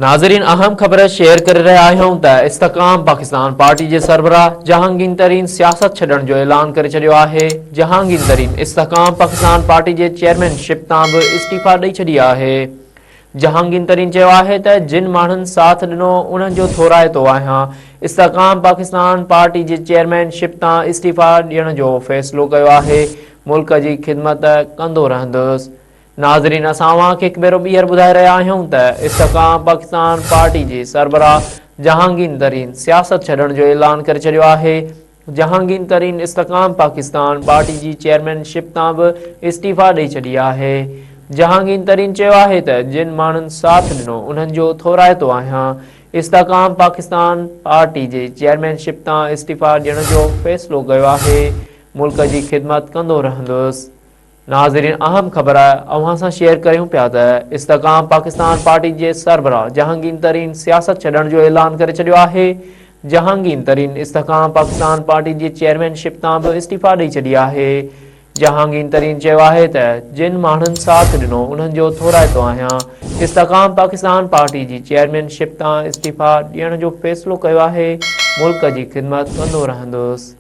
ناظرين اهم خبر شيئر ڪري رهيا آهيون ته استحڪام پاڪستان پارٽي جي سربراهه جهانگير ترين سياست ڇڏڻ جو اعلان ڪري ڇڏيو آهي جهانگير ترين استحڪام پاڪستان پارٽي جي چيئرمين شپ تان به استعيفا ڏئي ڇڏي آهي جهانگير ترين چيو آهي ته جن ماڻهن ساٿ ڏنو انهن جو ٿورائتو آهيان استحڪام پاڪستان پارٽي جي چيئرمين شپ تان استعيفا ڏيڻ جو فيصلو ڪيو آهي ملڪ جي خدمت ڪندو رهندس ناظرين اسان اوهان کي هڪ ڀيرو ٻيهر ٻڌائي رهيا آهيون ته استحڪام پاڪستان پارٽي جي سربراهه جهانگير ترين سياست ڇڏڻ جو اعلان ڪري ڇڏيو آهي جهانگير ترين استحڪام پاڪستان پارٽي جي چيئرمين شپ تان به استعيفا ڏئي ڇڏي آهي جهانگير ترين چيو آهي ته جن ماڻهن ساٿ ڏنو انهن جو ٿورائتو آهيان استحڪام پاڪستان پارٽي جي چيئرمين شپ تان استعيفا ڏيڻ جو فيصلو ڪيو آهي ملڪ جي خدمت ڪندو رهندس. ناظرين اهم خبر اوهان سان شيئر ڪريون پيا ته استحڪام پاڪستان پارٽي جي سربراهه جهانگير ترين سياست ڇڏڻ جو اعلان ڪري ڇڏيو آهي جهانگير ترين استحڪام پاڪستان پارٽي جي چيئرمين شپ تان به استعيفا ڏئي ڇڏي آهي جهانگير ترين چيو آهي ته جن ماڻهن ساٿ ڏنو انهن جو ٿورائتو آهيان استحڪام پاڪستان پارٽي جي چيئرمين شپ تان استعيفا ڏيڻ جو فيصلو ڪيو آهي ملڪ جي خدمت ڪندو رهندس.